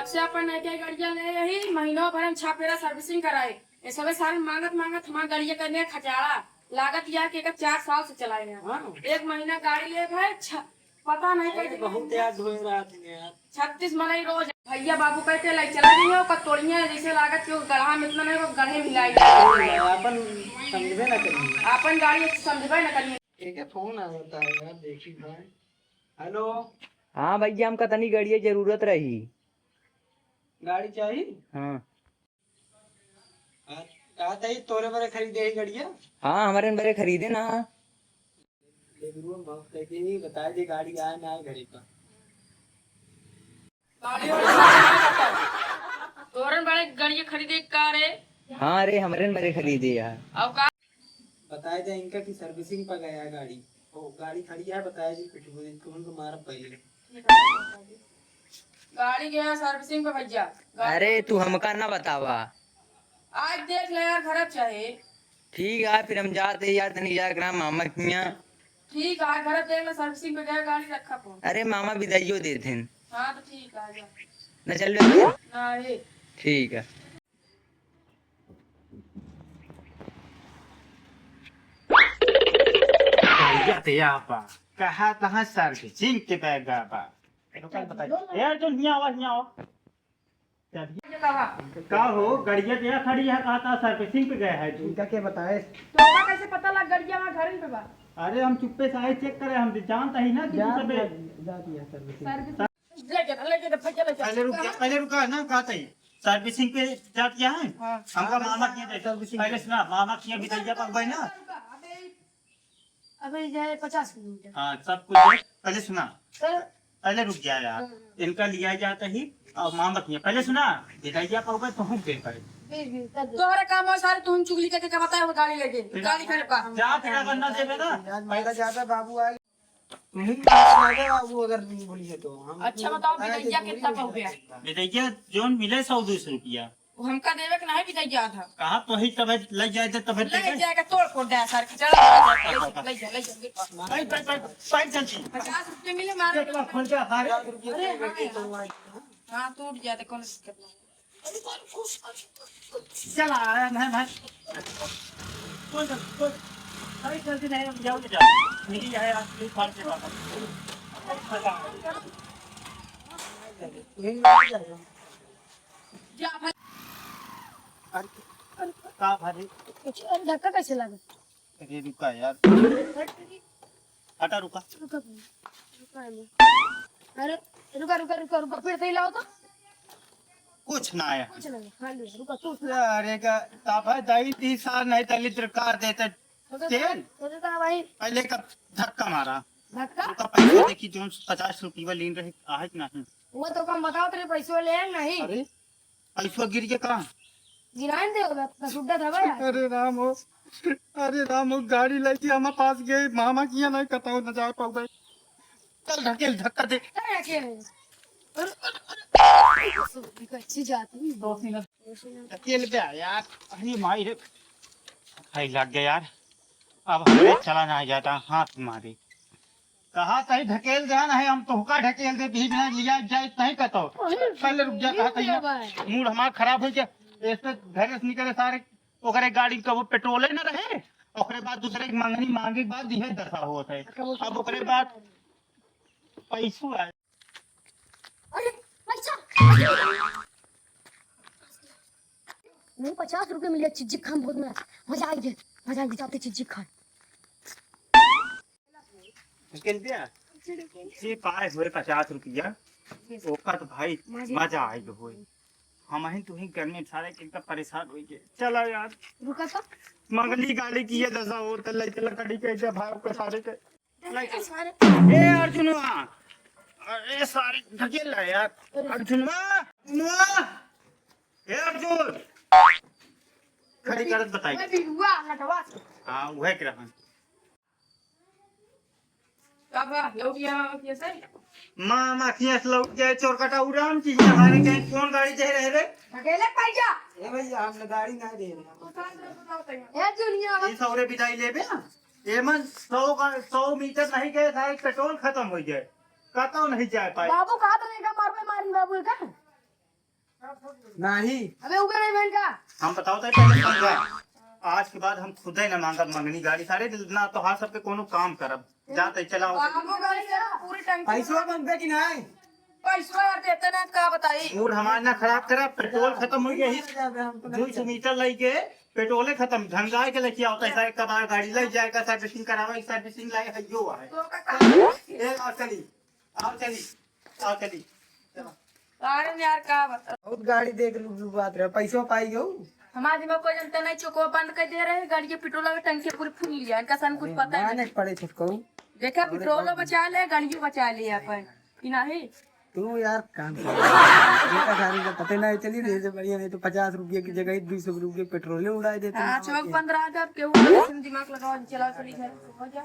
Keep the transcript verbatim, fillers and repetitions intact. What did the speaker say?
से अपन नयका गड़िया ले यही महीनों भर हम छापेरा servicing कराए। ये सबे सारे मांगत मांगत हमार गड़िया करने खचाड़ा लागत या कि एकर चार साल से चलाए हैं। हाँ। एक महीना गाड़ी ले भाई छ-, पता नहीं अरे, कैसे बहुत याद होए रहा था यार। छत्तीस मनई रोज भैया बाबू कहते लाई चला गई हो, का तोड़िया जैसे लागत कि वो गढ़ा में इतना नहीं, वो गढ़े मिलाई। अपन समझबे ना करिए। अपन गाड़ी समझबे ना करिए। एक फोन आ जाता है यार, देखी भाई। हेलो। हाँ भैया, हमका तनी गड़िया जरूरत रही। गाड़ी चाहिए? हाँ। हाँ, कहा था ये तोरे बरे खरीदे ही गड़िया? हाँ, हमारे बरे खरीदे ना। ले गुरुआ, माफ करके ही बता दे, गाड़ी आए ना आए घरे पर। गाड़ी वाला तोरन बड़े गड़िया खरीदे का रे? हाँ रे, हमरे बरे खरीदे यार। और का? बताए दे इनका कि servicing पर गया है गाड़ी। ओ, गाड़ी खड़ी है, बताए जी, पिटबू दिन तुमको मारा पहले। गाड़ी गया servicing पे भैया। अरे, तू हमका ना बतावा। आज देख ले यार, खराब चाहे। ठीक है, फिर हम जाते यार, तनी जाके रहा मामा किया। ठीक है, खराब देख ले, servicing पे गया, गाड़ी रखा फोन। अरे, मामा विदाइयो देते हैं। हाँ, तो ठीक है, जा। न चल बे? नहीं। ठीक है। भैया ते आपा, कहा तहाँ servicing के बैग बा। रुका, बताइए। ए अर्जुन, हियाँ आवा, हियाँ आवा। चाबी। का हो, गड़िया ते खड़ी है, कहा था servicing पे गया है तू। इनका के बताए? तोका कैसे पता लग गड़िया वहाँ घर पे बा? अरे हम चुप्पे से आए check करे, हम जानता ही ना कि तू सबे जाती है servicing। Service ले जा, ले जा, भैया ले जा। पहले रुक जा, पहले रुका ना, कहा था servicing पे जाती है? हाँ। हमका मामा किया दे। Servicing। पहले सुना, मामा किया विदाइया पकबे ना। अबे, अबे ये पचास किलोमीटर। हाँ, सब कुछ है। पहले सुना। सर। पहले रुक जा यार। हाँ। इनका लिया जाता ही और मामा किया। पहले सुना, विदाइया पकबे तो हम दे पाए। जी, जी, कर दो। तोहरा काम है सारे, तुम चुगली करके क्या बताए वो गाड़ी लेके? फिर गाड़ी खरीद पा। जा, फिर अगर ना देबे ना। यार, मेरा ज्यादा बाबू आ तुम ही बता दे बाबू, अगर नहीं बोली है तो। हम अच्छा बताओ, बताए थे, विदैया कितना पहुँच गया? विदैया जोन मिले सौ दो सौ रुपया। वो हमका देवे के नहीं, विदैया था। कहा तो ही तब ले जाए थे, तब ले जाएगा, तोड़ फोड़ दे सर, चल, ले जा, ले जा, ले जा। पाइप, पाइप, पाइप, पाइप जल्दी। पचास रुपये मिले मारे। एक बार खोल के आ रहे। अरे हाँ यार। हाँ, टूट जाते, कौन दिक्कत नहीं। चला आया मैं, मैं। कोई ना, कोई। अरे जल्दी नहीं, हम जाओ, जाओ। नहीं आया, आज भी फाड़ के बाहर। जा भाई। अरे, अरे, का भाई? कुछ, अरे, धक्का कैसे लगा? अरे, रुका यार। हट। हटा, रुका। रुका भाई, रुका है मैं। अरे, रुका, रुका, रुका, रुका, फिर से हिलाओ तो। कुछ ना आया। कुछ नहीं, हाँ, ले, रुका, तू। अरे, का, का भाई, दाई, तीस साल नहीं, तली दरकार देते। तो, तो, तेल? तो, तो, तो, भाई। पहले का धक्का मारा। धक्का? रुका, पैसा देखी, जोन पचास रुपया लीन रहे, आहे कि नहीं? वो तो कम बताओ, तेरे पैसों ले आए नहीं? अरे, पैसवा गिर के का? गिराइन दे होगा, तो सुड्डा था भाई। अरे राम हो, अरे राम हो, गाड़ी लेके हमारे पास गए, मामा किया नहीं कताऊ न जा पाऊ भाई। चल ढकेल, धक्का दे। क्या ढकेल? अरे, अरे, अरे, अच्छी जाती है। दो तीन ढकेल दे यार। अरे माई रे, भाई लग गया यार। अब हमें चला ना जाता, हाथ मारे। कहा तही ढकेल दे, नहीं हम तोहका ढकेल दे, बीच में लिया जाए तही कतो। अरे, पहले रुक जा, कहा तही ना। भाई। मूड हमार खराब हो गया। ऐसे घर से निकले सारे, ओकरे गाड़ी का वो पेट्रोले न रहे, ओकरे बाद दूसरे की मंगनी मांगे के बाद यह दशा होत है। अब ओकरे बाद पैसू आए। अरे, पैसा। नहीं, पचास रुपये मिले, चिज्जी खान बहुत मजा, मजा आएगी, मजा आएगी, जाते चिज्जी खान। लेकिन भैया, जे पाए हुए पचास रुपया, ओका तो भाई मजा आए हुए। हम ही तुही गर्मी सारे के एकदम परेशान हो गए। चला यार। रुका तो। मंगली गाड़ी की ये दशा हो, तो ले चला गाड़ी के, जब भाई के सारे के। ए, सारे। ए, अर्जुनवा। अरे, सारे ढकेल ला यार। अर्जुनवा, अर्जुनवा। ए, अर्जुन। खड़ी करत बताई। ओए, बिरुआ, नटवा। हाँ, वह के रहन। का बा, लौट गया, कैसे? मामा खियास लौट गए, चोर कटा उड़ान की हमारे कहीं कौन गाड़ी दे रहे रे? अकेले पाई जा। ए भैया, हमने गाड़ी नहीं दे रहे। ए दुनिया। ये सौरे विदाई लेबे ना? एमन सौ का, सौ मीटर नहीं गए, सारे पेट्रोल खत्म हो गए, कतौ नहीं जा पाए। बाबू कहा तो नहीं का मारबे, मारी बाबू का। नहीं। अबे उबे नहीं बहन का। हम बताओ तो पहले समझा। आज के बाद हम खुदे न मांगब मंगनी गाड़ी, सारे ना तोहार सबके कोनो काम करब। जा तै चलाओ। बाबू गाड़ी का पूरी टंकी। पैसवा बनबे कि नहीं? पैसवा यार देते ना, का बताई? मूड हमार ना खराब करा, पेट्रोल खत्म हो गया ही। जाबे हम तो। दुई सौ मीटर लई के पेट्रोले खत्म, ढंगाए के लेके आवता है, सारे कबाड़ गाड़ी लई जाएगा, सर्विसिंग करावे, सर्विसिंग लाई है, जो है। तो का काम? ए, आओ चली, आओ चली, आओ चली। चलो। अरे यार, का बता? बहुत गाड़ी देख लू, लू बात रहे, पैसो पाई गऊ। हमारे दिमाग को जनता नहीं, चोको बंद कर दे रहे, गाड़ी के पेट्रोल के टंकी पूरी फुल लिया, इनका सन कुछ अरे, पता माने नहीं। पड़े छोटकऊ। देखा, पेट्रोलो बचा ले, गाड़ियों बचा ले अपन, कि नहीं? तू यार काम कर। ये तो गाड़ी का पता नहीं चली, नहीं तो बढ़िया, नहीं तो पचास रुपये की जगह दुई सौ रुपये पेट्रोल उड़ाए देते हाँ, हैं। चौक पंद्रह हजार के ऊपर दिमाग लगाओ, चलाओ, चली घर, हो जा।